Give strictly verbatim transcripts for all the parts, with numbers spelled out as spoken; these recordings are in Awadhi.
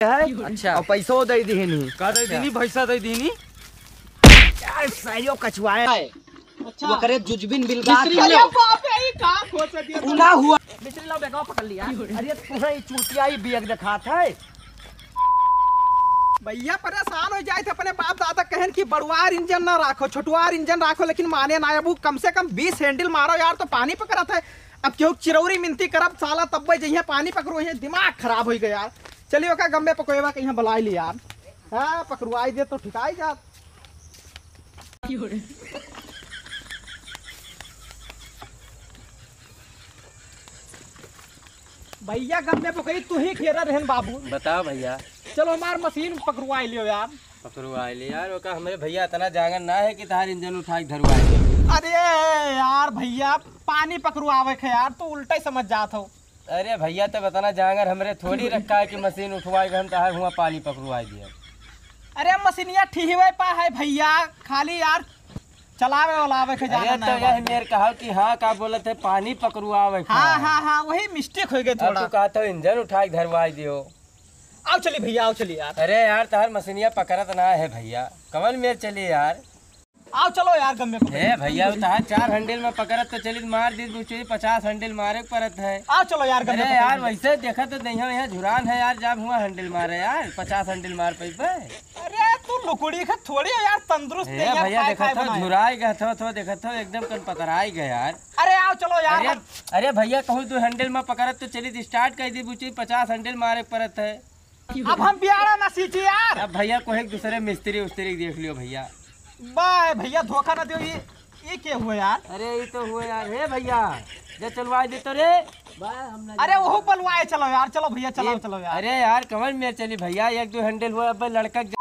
है। अच्छा। और पैसो दे दीनी। का दे दीनी? पैसा दे दीनी। यार, साइयो कछुआए। अच्छा। ओकरे जुजबिन बिलगा मिस्त्री के। अरे बाप रे, ई का खोस दिया तू? ना हुआ। मिस्त्री लाओ, बैगवा पकड़ लिया। अरे, तोहे ई चूतिया ई बैग देखात है। भैया परेशान हो जाए थे, अपने बाप दादा कहन कि बड़ुआर इंजन ना राखो, छोटुआर इंजन राखो, लेकिन माने ना। अब उ कम से कम बीस हैंडल मारो यार, तो पानी पकड़त है। अब केहू चिरौरी मिनती करब साला, तब्बे जइहे पानी पकड़ो, ये दिमाग खराब हो गया यार। चलिए ओका गम्मे पकोएवा के यहाँ बुलाई ली यार। हाँ, पकड़वाई दे तो ठिकाई जात। भैया गम्मे पकड़ी तू ही घेरा रहन बाबू। बताओ भैया। चलो हमार मशीन पकड़वाई लियो यार। पकड़वाई ले यार, ओका हमरे भैया इतना जांगर ना है कि तहार इंजन उठा के धरवाई ले। अरे यार भैया, पानी पकड़वावे के यार, तू उल्टा ही समझ जात हो। अरे भैया, तब इतना जांगर हमरे थोड़ी रखा है कि मशीन उठवाए के हम तहार हुआ पानी पकड़वाए दिया। अरे मशीनिया ठीवे पा है भैया, खाली यार चलावे वाला आवे के अरे जाना तो ना यह बाबू। मेर कहा कि हाँ, का बोलत है, पानी पकड़वावे के हाँ, है। हाँ, हाँ, वही मिस्टेक हो गई अब थोड़ा। तू कहत हो इंजन उठा के धरवाई दियो। आओ चली भैया, आओ चली यार। अरे यार, तहार मशीनिया पकड़त ना है भैया, कवन मेर चली यार? आओ चलो यार, गम्मे को। हे भैया, वो तहार चार हैंडल में पकड़त तो चली, मार दी बुचुई, पचास हैंडल मारे के पड़त है। आओ चलो यार, गम्मे अरे को। यार, वैसे देखा तो नहीं है, यहाँ झुरान है यार, जब हुआ हैंडल मारे यार, पचास हैंडल मार पैबे। अरे तू लुकड़ी के थोड़ी है यार, तंदुरुस्त ए नहीं है, भैया, खाए, देखत खाए हो, बनाए। झुराई गए थो, थो, देखत हो, एकदम कन पतराई गए यार। अरे आओ चलो यार, अरे, अब अरे भैया, कहूँ दो हैंडल में पकड़त तो चली, स्टार्ट कर दी बुची, पचास हैंडल मारे पड़त है। अब हम बियाड़ा ना सींची यार। अब भैया, कोई एक दूसरे मिस्त्री उस्त्री देख लियो भैया। बा भैया, धोखा ना दियो, ये, ये के हुआ यार? अरे, ये तो हुआ यार, हे भैया, जे चलवाई दे तो रे। बा, हम ना अरे, जाने। वहू बलवाए चलो यार, चलो भैया, चलो, ये, चलो यार। अरे यार, कमर में चली भैया, एक दो हैंडल हुआ, अब लड़का के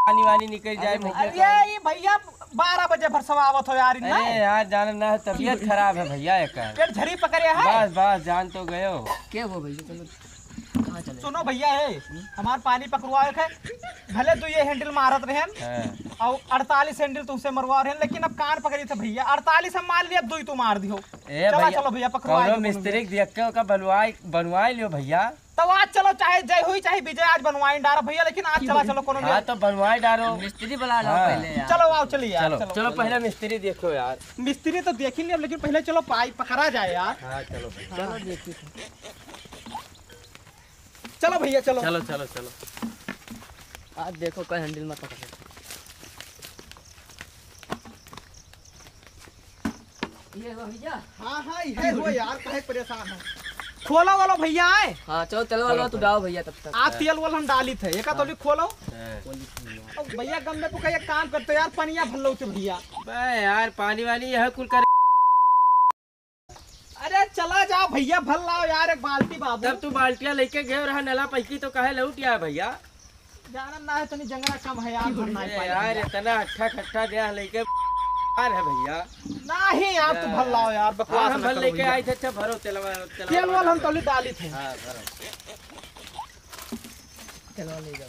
पानी वानी निकल जाए अरे भैया। अरे, ये भैया बारह बजे भर सब आवत हो यार, इतना। अरे यार, जाने ना है, तबीयत खराब है भैया, एक पेट झरी पकड़े है। बस, बस, जान तो गयो। के हो भैया, चलो। कहाँ चले? सुनो भैया, ए, हमार पानी पकड़वावे के, भले तू ये हैंडल मारत रहन, हाँ। और अड़तालीस हैंडल तुमसे मरवा रहन, लेकिन अब कान पकड़ी थे भैया, अड़तालीस हम मार लिए, अब दो ही तू मार दियो। ए चला, भैया, चलो भैया, पकड़वा कौनो लो, कोनो मिस्त्री मिस्त्री। देख के ओका बलवाई, बनवाई लियो भैया। तो आज चलो, चाहे जय हुई, चाहे विजय, आज बनवाई डारा भैया, लेकिन आज चला, चलो, कोनो हाँ, भी तो बनवाई डारो। मिस्त्री बुला लो हाँ। पहले यार। चलो, आओ, चलिए यार, चलो, चलो। चलो, पहले मिस्त्री देखो यार। मिस्त्री तो देख ही लिया, लेकिन पहले चलो, पाई पकड़ा जाए यार। हाँ, चलो भैया। चलो, देखिए। चलो भैया, चलो। चलो, चलो, चलो। आज देखो, कोई हैंडल मत पकड़े। ये हुआ भैया। हाँ, हाँ, ये हुआ यार, काहे परेशान हो? खोलो वालो भैया आए। हाँ, चलो, तेल वाला खोलो, तू खोलो। डालो भैया तब तक। आप तेल वाला हम डाली थे, एक हाँ। तोली खोलो। हाँ। अब भैया, गम में तू का एक काम करते यार, पनिया भर लो उसे भैया। बे यार, पानी वानी यह कुल कर। अरे चला जाओ भैया, भर लाओ यार एक बाल्टी बाबू। तब तू बाल्टिया लेके गयो रहा नला पैकी तो काहे लौट आया भैया? जानन ना है, तनी जंगला कम है यार, भर ना अरे पाए यार, भैया। इतना अट्ठा खट्ठा गया लेके यार है भैया। नहीं यार, तू भर लाओ यार, बकवास हाँ, हम ना भर करो लेके भैया। आए थे, अच्छा भरो तेलवा, तेलवा तेल वाला हम तोली डाली थे। हाँ, भरो। तेलवा ले जाओ।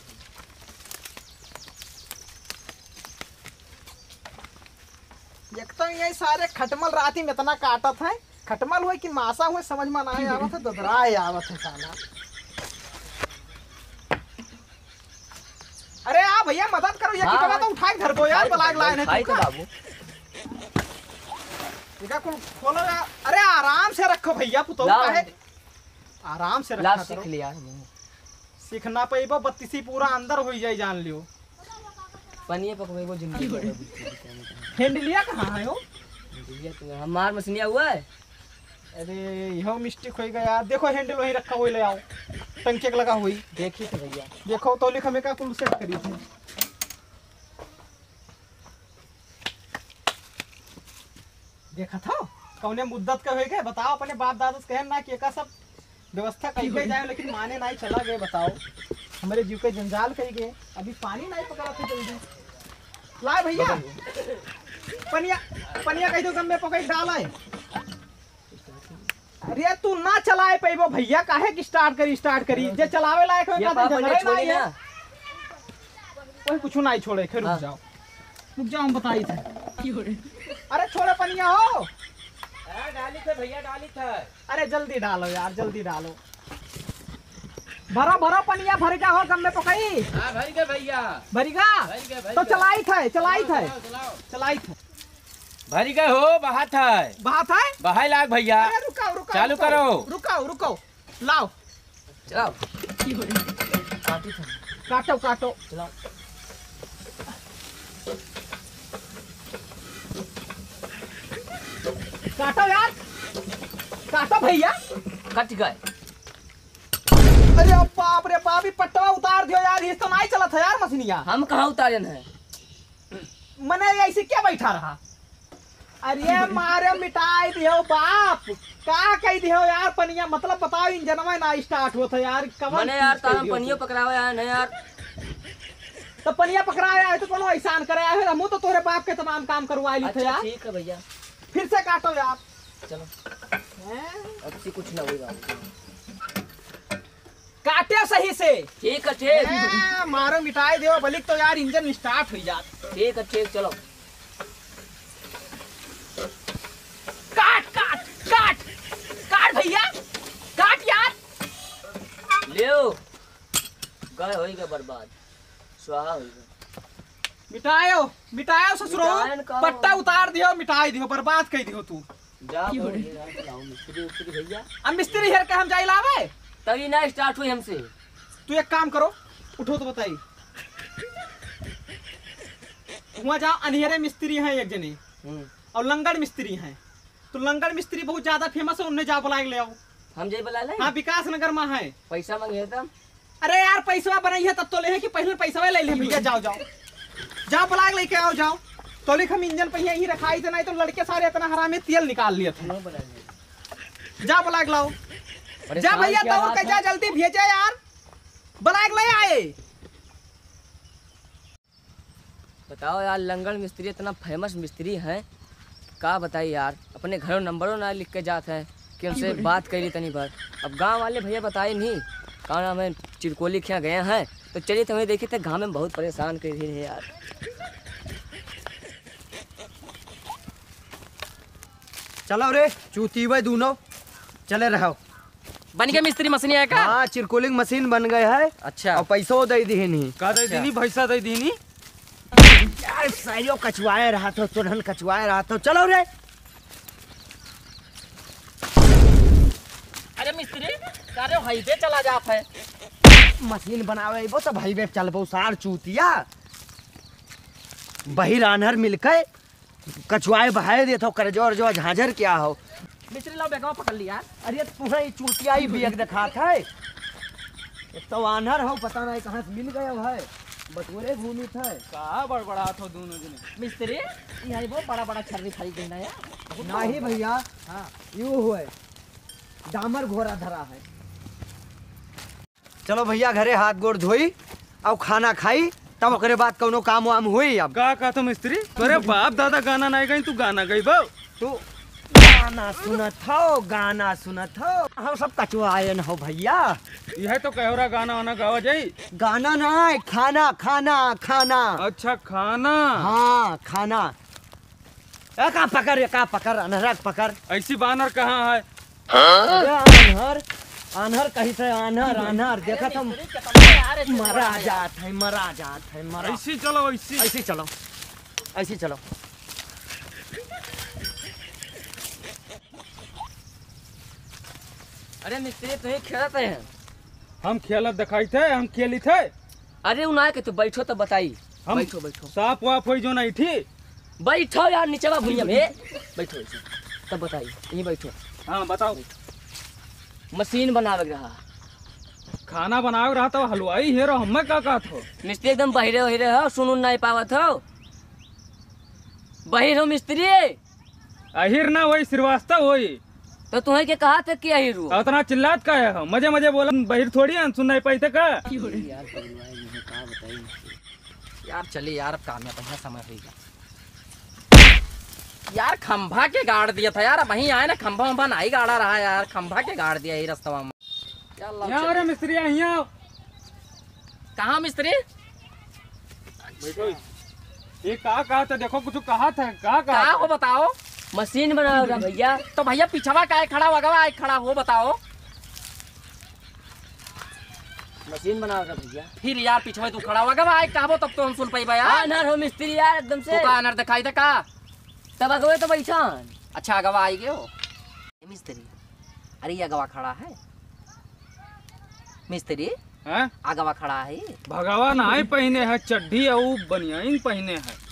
एक तो ये सारे खटमल राती में इतना काटत है, खटमल हुए कि मासा हुए समझ में ना आवत है, दुधराए आवत है साला। अरे आ भैया मदद करो, ये हाँ, की बात उठा के धर दो यार, उठाई बलाग लाए नहीं उठाई तो का? बाबू। इका कुल खोलो यार। अरे आराम से रखो भैया, पुतौ लाओ। का है? आराम से ला रखा सीख करो। लिया। सीख ना पइबो, बत्तीसी पूरा अंदर हो जाए, जान लियो। पनिया पकवेबो जिंदगी भर। हैंडलिया कहाँ है हो? हैंडलिया तो हमार मशीनिया हुआ है। अरे, यह मिस्टेक हो गया यार। देखो, हैंडल वहीं रखा हुआ, ले आओ। टंकी के लगा हुई। देखी तो भैया। देखो, तो लिख हमें का कुल सेट करी थी। देखत हो, कौने मुद्दत का होई गए? बताओ, अपने बाप दादा से कहे ना कि एका सब व्यवस्था कई के जाए, लेकिन माने नाई, चला गए। बताओ, हमरे जीव के जंजाल कई गए। अभी पानी नाई पकड़ा थे जल्दी। ला भैया, पनिया, पनिया कह दो, गम में पकड़ डाला है। अरे तू ना चलाए पैबो भैया, काहे कि स्टार्ट करी, स्टार्ट करी, जे चलावे लायक होए ये का पापा झगड़ा ने ही छोड़ी नहीं है। ना। कोई कुछ नहीं छोड़े, फिर रुक हाँ। जाओ, रुक जाओ, हम बताई थे। अरे छोड़े पनिया हो। अरे डाली थे भैया, डाली थे। अरे जल्दी डालो यार, जल्दी डालो। भरो, भरो पनिया, भरिगा हो गम्मे पकई। हाँ, भरिगा भइया। भरिगा? भरिगा, तो भरिगा। चलाइत है, चलाइत है। चलाओ, चलाओ। चलाइत है। भरिगा हो, बहात है। बहात है? बहाए लाग भइया। अरे रुकाओ, रुकाओ, चालू रुकाओ। करो। रुकाओ, रुकाओ। लाओ। चलाओ। काटो, काटो। चलाओ। काटो यार, काटो भइया। कट गए। अरे बाप रे बाप, ई पट्टवा उतार दियो यार, ई तो नाहीं चलत है यार मशीनिया। हम कहाँ उतारेन है? मने ऐसे क्या बैठा रहा? अरे मारे मिटाई दियो बाप, का कही दियो यार पनिया, मतलब बताओ इंजनवा ना start होत है यार, कवन मने यार चीज कही तारम दियो पनियो तू? पकड़ावे आए न यार। तो पनिया पकड़ावे आए तो कोनो एहसान करे आए, हमहू तो तोरे बाप के तमाम काम करवा ली थे अच्छा यार। ठीक है भइया। फिर से काटो यार। चलो। हैं? अब से कुछ ना होई बाबू। काटे सही से। ठीक है, ठीक। ए, मारो मिटाई देओ, बलिक तो यार इंजन start हुई जात। ठीक है, ठीक, चलो। काट, काट, काट, काट भइया, काट यार। लेओ, गए होई गए बर्बाद, स्वाहा होई गए। मिटायो, मिटायो ससुरो, मिटायन का पट्टा हो? उतार दियो, मिटाई दियो, बर्बाद कई दियो तू। जा क्यों बोल रे? दे रहा, चलाओ मिस्त्री उस्त्री भइया। अब मिस्त्री हेर के हम जाई लावे? तभी ना start हुई हमसे। तू एक काम करो, उठो तो बताई। हुआँ जाओ, अनहेरे मिस्त्री हैं एक जने, हम्म। और लंगड़ मिस्त्री हैं। तो लंगड़ मिस्त्री बहुत ज्यादा famous है, उन्हें जाओ बुलाए ले आओ। हम जाई बुलाए ले? हाँ, विकास नगर में है। पैसा मांगे तब? अरे यार, पैसवा बनइहे तब तो लेहे कि पहिले पैसवा ले ले भइया, जाओ, जाओ। जाओ बुलाए लइके आओ, जाओ। तोलिक हम इंजन पहिया यहीं रखाई थे, नाहीं तो लड़के सारे इतना हरामी तेल निकाल लिए थे। नो बुलाए ले। जा बुलाए लाओ। अरे जा साल भइया, क्या दौड़ बात के जा, है? जल्दी भेजे यार। बुलाए ले आए। बताओ यार, लंगड़ मिस्त्री इतना famous मिस्त्री हैं, का बताई यार, अपने घरों नंबरों ना लिख के जात हैं कि उनसे बात करी तनी भर। अब गाँव वाले भइया बताए नहीं, का नाम है, चिरकोली के यहाँ गए हैं, तो चलिए तो वहीं देखी थे, गाँव में बहुत परेशान कर रहे हैं यार। चलो रे, चूतीबे दूनो, चले रहो। बन गए मिस्त्री मशीन है का? हाँ, चिरकुलिंग मशीन बन गए है। अच्छा। और पैसो दे दीनी। का दे अच्छा। दीनी? पैसा दे दीनी। यार, साइयो कचवाए रहा तो, तुरहन कचवाए रहा तो। चलो रे। अरे मिस्त्री, का रे highway चला जात है? मशीन बनावे अइबो तब highway चलबो, सार चूतिया। बहिर आन्हर मिलके कचुआए बहाए देत हो, करजो अरजो झांझर क्या हो? मिस्त्री लाओ, बैगवा पकड़ लिया। अरे, तुम्हें ई चूतिया ही बैग दिखात है। एक तो आन्हर हो, पता नहीं कहाँ से मिल गए हो है, बटोरे घूमित है। का बड़बड़ात हो दोनों जने? मिस्त्री, यहाँ बहुत बड़ा बड़ा छर्री खरीद लेना यार। बहुत नहीं बड़ा। भैया, हाँ। यू हुए, डामर घोड़ा धरा है। चलो भैया, घरे हाथ गोड़ धोई अउ खाना खाई, तब ओकरे बाद कउनो काम वाम होई। अब का कहत हो मिस्त्री? तोरे बाप दादा गाना नाहीं गइन, तू गाना गइबो? तू गाना सुनत हो, गाना सुनत हो। हम सब कचुआयन हो भैया। यह तो कहो रहा गाना वाना गावा जाई। गाना ना है, खाना, खाना, खाना। अच्छा, खाना। हाँ, खाना। ए, का पकड़, ए, का पकड़, अनहरा के पकड़। ऐसी बानर कहाँ है? अरे, आन्हर, आन्हर कहीं से, आन्हर, आन्हर, देखा तो मरा जात है, मरा जात है, मरा। ऐसी चलो, ऐसी। ऐसी चलो, ऐसी चलो। अरे मिस्त्री, तुहीं खेलत है? हम खेलत देखाई थे, हम खेली थे। अरे उ ना के तू बैठो तब बताई। हम बैठो, बैठो। साफ वाफ होई जो नहीं थी। बैठो यार, नीचवा भुइया में। बैठो, बैठो। तब बताई, यहीं बैठो। हाँ, बताओ। मशीन बनावे के रहा। खाना बनावे के रहा तो हलवाई हेरो, हमें का कहत हो? मिस्त्री एकदम बहिरे वहिरे हो, सुन उन नहीं पावत हो। बहिर हो मिस्त्री। अहिर ना होई, श्रीवास्तव होई। तो तुहें के कहा थे कि अहिर हो? अतना चिल्लात काहे हो? मजे मजे बोला, बहिर थोड़ी हन, सुन नहीं पाई थे का? यार, पगलवाए नहीं है, का बताई इनसे? यार, चली यार, अब काम में बढ़िया समय होई गया। यार, खंभा के गाड़ दिया था यार, अब वहीं आए ना, खंभा वंभा नहीं गाड़ा रहा यार, खंभा के गाड़ दिया यही रस्तवा में। क्या लाल यहाँ चल- अरे मिस्त्री, यहाँ आओ। कहाँ मिस्त्री? बैठो। ये का कहा था? देखो, कुछ कहा था, का कहा का था? हो बताओ? मशीन बनाओ ना भैया। तो भैया, पिछवा काहे खड़ा हो, अगवा आए खड़ा हो, बताओ। सीन बनावे का भैया। फिर यार, पिछवे तू खड़ा हो, अगवा आए कहबो तब तो हम सुन पाइबा यार। हाँ, अनहर हो मिस्त्री यार, एकदम से। तू का अनहर दिखाई दे का? तब अगवे तो बैठा हन। अच्छा, अगवा आई गयो। ए मिस्त्री, अरे ये अगवा खड़ा है। मिस्त्री, हैं? अगवा खड़ा है। भगवा नाई पहिने है, चड्ढी अउ बनियाइन पहिने है।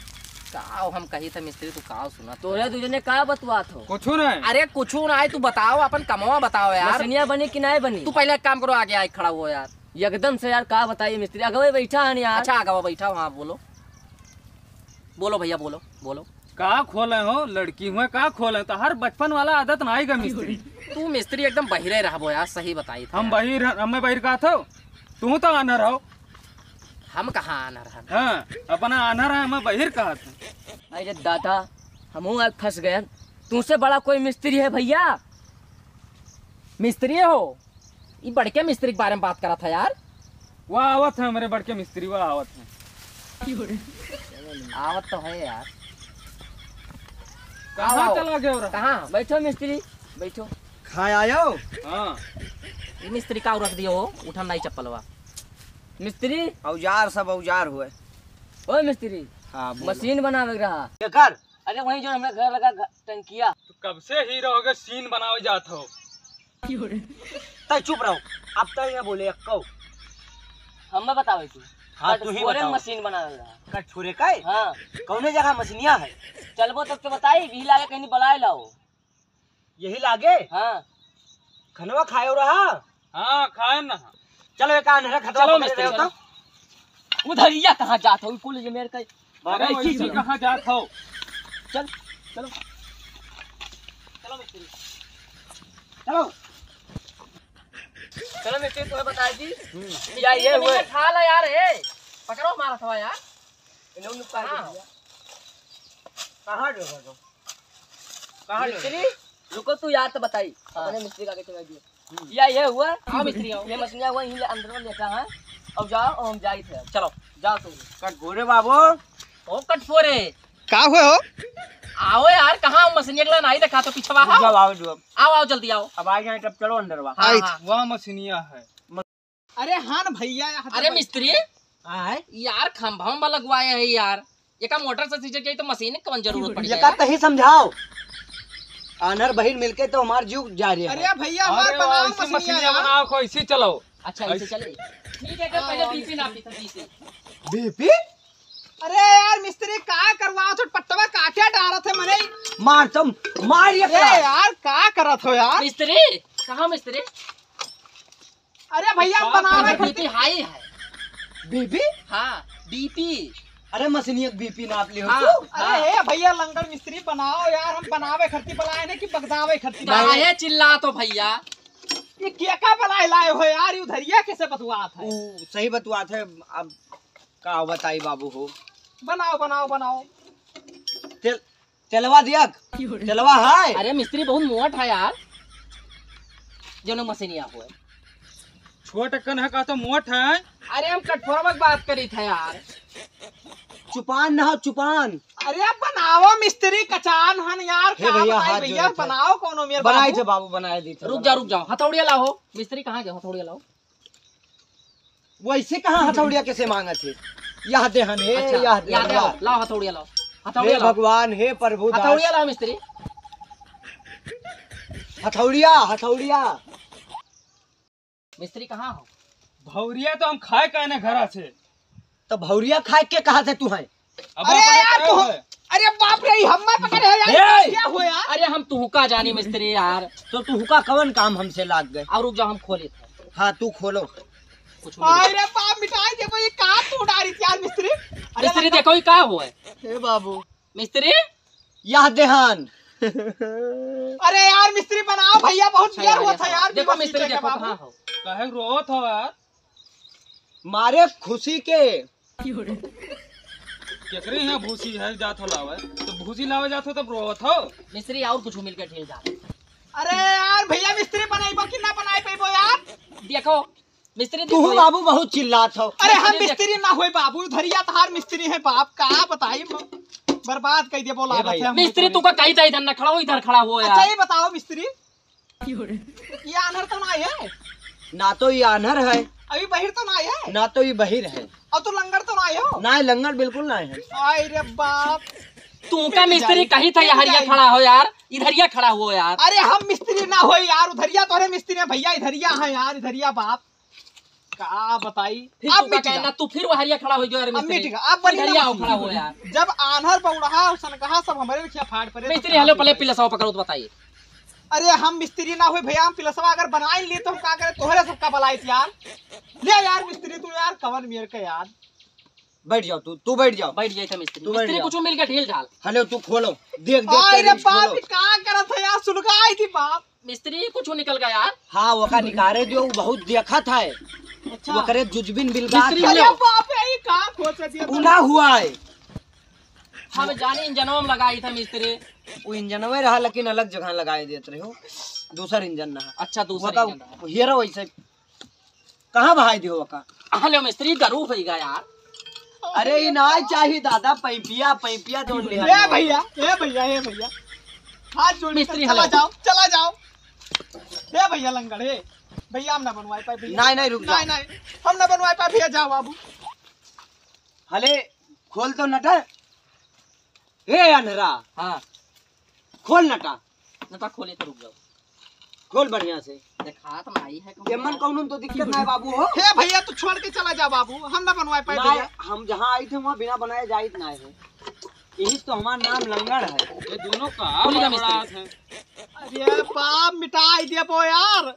का हम कही था मिस्त्री, तू का सुना? तोरे दुइ जने का बतुआत हो? कुछु नहीं। अरे कुछु नहीं, तू बताओ, अपन कमवा बताओ यार। मशीनिया बनी कि नहीं बनी? तू पहले एक काम करो, आगे आए खड़ा हो यार। एकदम से यार, का बताई मिस्त्री, अगवे बैठा हन यार। अच्छा, अगवा बैठा हो, हाँ, बोलो। बोलो भैया, बोलो, बोलो। का खोले हो, लड़की हुए, का खोले? तो हर बचपन वाला आदत ना आएगा मिस्त्री। तू मिस्त्री एकदम बहिरे रहबो यार, सही बताई था हम यार। बहिर, हमें बहिर कहा था, तू तो आनर हो। हम कहाँ आनर हन? हाँ, अपना आनर है, हमें बहिर कहा था। अरे दादा, हमहू आज फंस गए। तुमसे बड़ा कोई मिस्त्री है भैया? मिस्त्री हो? ई बड़के मिस्त्री के बारे में बात करा था यार। वाह, आवत है हमरे बड़के मिस्त्री, वाह, आवत है। आवत तो है यार। कहाँ आओ। चला गया रहा? कहाँ? बैठो मिस्त्री, बैठो। खाए आयो? हाँ। ई मिस्त्री का रख दियो हो? उठन नहीं चप्पलवा। मिस्त्री? औजार सब औजार हुए। ओ मिस्त्री, हाँ, बोलो। मशीन बनावे के रहा। केकर? अरे वही जो हमरा घर लगा घ-, टंकिया। तो कब से ही रहोगे, सीन बनावे जात हो? तय चुप रहो, अब तय ना बोले अक्को। हमें बतावे तू। हाँ, तू ही कटघोरे बताओ। मशीन बनावे रहा। कटघोरे का है? हाँ। कौने जगह मशीनिया है? चलबो तब तो बताई, यही लागे कहीं बुलाए लाओ। यही लागे? हाँ। खनवा खायो रहा? हाँ, खाए ना। चलो, एक आन्हरा खतवा चलो, पकड़ मिस्त्री, ले चलो। तो। उधरिया कहाँ जात हो? कुल ये मेरे का अरे, ऐसी वैसे चीज चलो। कहाँ जात हो? चल, चलो। चलो मिस्त्री। चलो। चलो मिस्त्री, तुम्हें बता दी। हम्म। या ये हुए। खा ला यार, ए। पकड़ो हमारा थवा यार। इन्होंने कहा हाँ। दिया। कहाँ जो है तो? कहाँ जो है? मिस्त्री, रुको तू यार तो बताई। हाँ। अपने मिस्त्री का आगे चला दिया। या ये हुआ? आओ मिस्त्री, आओ। ये मछलियाँ हुआ, यहीं ले अंदर में लेटा है। अब जाओ, और हम जाई थे। चलो, जाओ तुम। कटघोरे बाबू। ओ कटघोरे। का हुए हो? आओ यार, कहाँ मछलियाँ अगला नहीं देखा तो पीछे आओ। जाओ, आओ, जाओ। आओ, आओ, जल्दी आओ। अब आ गए, तब चलो अंदर वा। हाँ, आइथ। हाँ। वह मछलियाँ है। अरे हाँ न भैया, यहाँ तो अरे बैठ- मिस्त्री, हाँ है? यार खंभा उम्भा लगवाए है यार, एका मोटर से सींचे के तो मशीन के कौन जरूरत पड़ ये गया? का तही समझाओ, आन्हर बहिर मिलके तो हमार जीव जा रहे हैं। अरे भैया, हमार अरे बनाओ ऐसी मशीनिया मशीनिया यार। बनाओ, को ऐसी चलाओ। अच्छा, ऐसे ऐसे। चले। ठीक है, कर पहले बीपी ना पीता, बीपी। बीपी? अरे यार मिस्त्री, का करवाओ, तो पट्टवा काटे डारत है मने। मार तुम, मार ये अरे क्लास। यार, का करत हो यार? मिस्त्री, कहाँ मिस्त्री? अरे भैया, हम बनावे खातिर बीपी हाई है। बीपी? हाँ, बीपी। अरे मशीनिया के बीपी नाप लियो हाँ, तू? अरे हाँ। हे भैया लंगड़ मिस्त्री, बनाओ यार, हम बनावे खातिर बुलाए नहीं कि बगदावे खातिर। काहे चिल्लात हो भैया? ये केका बुलाए लाए हो यार, ये उधरिया कैसे बतुआत है? ऊ सही बतुआत है, अब का बताई बाबू हो। बनाओ, बनाओ, बनाओ। तेल तेलवा दिया, तेलवा है। अरे मिस्त्री बहुत मोट है यार, जौन मशीनिया हुए। छोट कन है का तो मोट है। अरे हम कटघोरवा की बात करी था यार। चुपान ना हो, चुपान। अरे बनाओ मिस्त्री, कचान हन यार, हे का भैया, बताई हाथ भैया, जोड़े थे। बनाओ कौनो मेरे बनाई बाबू। थे बाबू, बनाए दी थे, रुक बनाई जाओ, रुक दी। जाओ, हथौड़िया लाओ मिस्त्री, कहाँ गए हथौड़िया लाओ? वैसे कहाँ हथौड़िया कैसे मांगत है? यह देहन है, अच्छा, यह देहन, यह देहन, लाओ। लाओ हथौड़िया लाओ। हथौड़िया हे लाओ। भगवान, हे प्रभु दास। हथौड़िया लाओ मिस्त्री। हथौड़िया, हथौड़िया। मिस्त्री कहाँ हो? भौरिया तो हम खाए का ना घरा से। तो भौरिया खाए के कहा थे तू है? अब अरे अपने यार, कहे तू, हुए। अरे बाप रे, ई हम्मा पकड़े है यार, ए! क्या हुआ यार? अरे हम तुहका जानी मिस्त्री यार। तो तुहका कवन काम हमसे लाग गए? और रुक जाओ, हम खोले थे। हाँ, तू खोलो। कुछ नहीं। अरे बाप, मिटाई देखो, ये का तू डारी थी यार मिस्त्री? अरे मिस्त्री लंगड़ देखो, ये का हुआ है? हे बाबू। मिस्त्री? यह देहान। अरे यार मिस्त्री बनाओ भैया, बहुत अच्छा, देर यार, हुआ ये था सब। यार, देखो बिना मिस्त्री सीखे के देखो, बाबू। कहाँ हो? काहे रोत हो यार? मारे खुशी के। केकरे यहाँ भूसी है जात हो लावे? तो भूसी लावे जात हो तब रोवत हो? मिस्त्री और कुछ मिलके ढील जा। अरे यार भैया मिस्त्री बनाइबो कि ना बनाई पाइबो यार? देखो मिस्त्री तू देखो। बाबू बहुत चिल्लात हो। अरे हम मिस्त्री देखो। मिस्त्री ना होए बाबू, धरिया तहार मिस्त्री है बाप, का बताई, बर्बाद कर दिया बोला ए भैया। हम मिस्त्री तू का कही था इधर ना खड़ा हो, इधर खड़ा हो यार। अच्छा ये बताओ मिस्त्री, ये आन्हर तो ना है? ना तो ये आन्हर है, अभी बहिर तो नाहीं है? ना तो ई बहिर है। और तू लंगड़ तो नाहीं हो? ना, लंगड़ बिल्कुल नाहीं है। आय रे बाप। तू का मिस्त्री कही था, इधरिया खड़ा हो यार, इधरिया खड़ा हो यार। अरे हम मिस्त्री ना हो यार, उधरिया तोहरे मिस्त्री है भइया, इधरिया है यार, इधरिया बाप। का बताई? फिर अब तू का मिट कहना, गया। तू फिर वहरिया खड़ा हो गयो यार अब मिस्त्री। मिट गया, अब बनी ना इधरिया आओ मशीन। खड़ा हो यार। जब आन्हर बौड़हा और सनकहा सब हमरे रखिया फाड़ परे तो मिस्त्री, का हेलो, पहले होई? पिलसवा पकड़ो तो बताइए। अरे हम मिस्त्री ना होई भइया, हम पिलसवा अगर बनाई ली तो हम का करे, तोहरे सबका बलाइत यार। ले यार मिस्त्री तू यार, कवन मेर के यार। बैठ जाओ तू, तू बैठ जाओ। बैठ जाए थे मिस्त्री। तू बैठ मिस्त्री जाओ। कुछ मिल के ढील ढाल। हेलो, तू खोलो। देख, देख, अरे तेरी बाप खोलो। रे, का करत है यार, सुलगाई थी बाप। मिस्त्री कुछ निकल गया यार। हाँ, ओका निकारे दियो, वो बहुत देखत है। अच्छा। ओकरे जुजबिन बिलगात मिस्त्री है। अरे बाप रे, ये का खोच दिया? उना हुआ है। हम जाने इंजनवा में लगाई था मिस्त्री। वो इंजनवे रहा, लेकिन अलग जगह लगाई देत रहे हो, दूसर इंजन ना। अच्छा, दूसर बताओ, इंजन रहा। हेरो वैसे कहाँ बहाई दियो ओका? हेलो मिस्त्री, गरू होइगा यार। अरे, ई नाहीं चाही दादा, पैपिया, पैपिया जोन ले ए आयो। भइया, ए भइया, ए भइया। हाथ जोड़ के मिस्त्री, चला हेलो। जाओ, चला जाओ। ए भइया लंगड़, ए। भइया हम ना बनवाए पाए भइया। नाहीं, नाहीं, रुक जाओ। नाहीं, नाहीं, हम ना बनवाए पाए भइया, जाओ बाबू। हले, खोल तो नटा। ए अनहरा। हाँ। खोल नटा। नटा खोले तो रुक जाओ। खोल बढ़िया से। देखात नाहीं है कौनो एमन यार। कौनो तो दिक्कत नाहीं बाबू हो। हे भइया, तू छोड़ के चला जा बाबू, हम ना बनवाए पाए नाहीं, भइया। हम जहाँ आइत है वहाँ बिना बनाए जाइत नाहीं है। यही तो हमार नाम लंगड़ है। ये दोनों का खोल जा बड़ा मिस्त्री। हाथ है। अरे बाप, मिटाई देबो यार।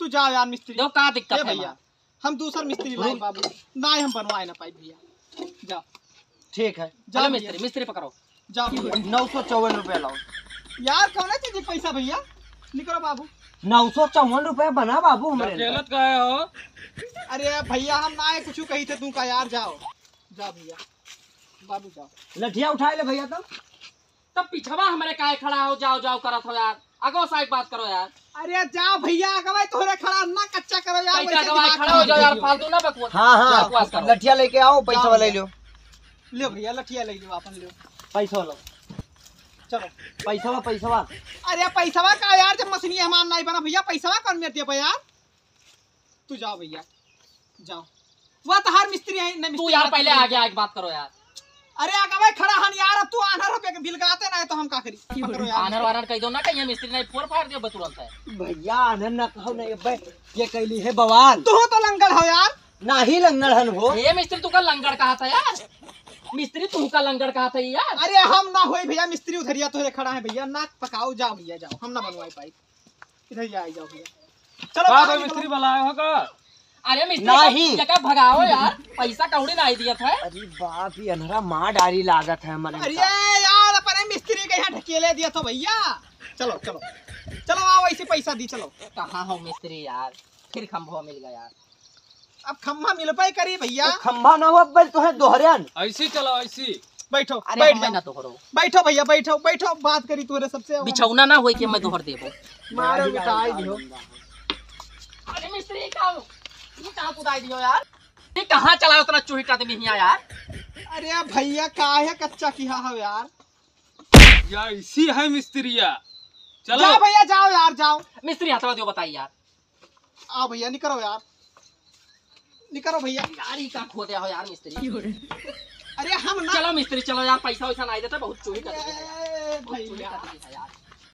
तू जा यार मिस्त्री। दो का दिक्कत ए है भइया, हमार? हम दूसर मिस्त्री लाई बाबू, नाहीं हम बनवाए ना पाई भइया। जा। ठीक है। जा चलो भइया। मिस्त्री, मिस्त्री पकड़ो। जा भइया। नौ सौ चौवन रुपया लाओ। यार कौन चीज के पैसा भइया? निकरो बाबू। नौ सौ चौवन रुपया बना बाबू हमरे अंदर। ढकेलत काहे हो? अरे भइया हम नाहीं कुछ कही थे तू का यार, जाओ। जा भइया। बाबू जाओ। लठिया उठाए ले भइया तो। तब पिछवा हमरे काहे खड़ा हो, जाओ जाओ करत हो यार, अगवा साइड बात करो यार। अरे जाओ भइया, अगवा तोहरे खड़ा ना कच्चा करो यार, कैसे वैसे अगवा दिमाग खड़ा हो जाओ यार, फालतू ना बकवास। हाँ, हाँ, बकवास करो। लठिया लेके आओ, पैसा वाला ले लो। ले भइया, लठिया ले लो, अपन ले। पैसा वाला। चलो। पैसा, पैसा। अरे पैसा का यार, जब मशीन हमार नाहीं बना भइया, पैसा कौन मेर दिया यार? तू जाओ भइया, जाओ। वह तो हर मिस्त्री है, नहीं तू मिस्त्री यार है, पहले तू आगे आके बात करो यार। अरे आगे भाई खड़ा हन यार, अब तू आन्हर हो के बिलगाते ना है तो हम का करी? पकड़ो यार। आन्हर वान्हर कह दो ना, कहीं मिस्त्री नहीं फोड़ फाड़ दियो तुरंत है। भइया आन्हर ना कहो नहीं, अबे ये कैली है बवाल। तू तो लंगड़ हो यार। नाहीं लंगड़ हन हो। ये मिस्त्री तू का लंगड़ कहा था यार? मिस्त्री तू का लंगड़ कहा था यार? अरे हम ना होई भइया, मिस्त्री उधरिया तोहरे खड़ा है भइया, नाक पकाओ, जाओ भइया जाओ, हम ना बनवाई पाई। इधर ही आ जाओ भइया। चलो का बाहर भाई निकलो। मिस्त्री बुलाए हो का? अरे मिस्त्री नहीं। का, का भगाओ यार, पैसा कौड़ी नाहीं दिया था। अरे बाप, ये अनहरा मार डारी लागत है हमरे अरे का। यार, अपने मिस्त्री के यहाँ ढकेले दिया था भइया। चलो, चलो, चलो आओ, ऐसे पैसा दी, चलो। कहाँ हो मिस्त्री यार, फिर खंभो मिल गया यार। अब खंभा मिलबे करी भइया। वो खंभा ना हो, अब तो है दोहरे न। ऐसी चलाओ, ऐसी। बैठो, अरे बैठ हमें जाओ। ना तोहरो। बैठो भइया, बैठो, बैठो, बात करी तोहरे सबसे। बिछौना ना होई कि मैं तोहर देबो। मारो, मिटाई दियो। अरे मिस्त्री का हो? ये कहाँ कुदाई दियो यार? ये कहाँ चला उतना चुहिट आदमी हिया यार? अरे भइया, काहे कच्चा किहा हो यार? या इसी है मिस्त्रिया। चलो। जाओ भइया, जाओ यार, जाओ। मिस्त्री हथवा दियो, बताई यार। आओ भइया, निकरो यार, निकरो भइया। गाड़ी का खोदे हो यार मिस्त्री? अरे हम ना चलो मिस्त्री, चलो यार, पैसा वैसा नहीं देता, बहुत चोरी कर देता है। ए, बहुत चोरी भइया। कर देता है यार।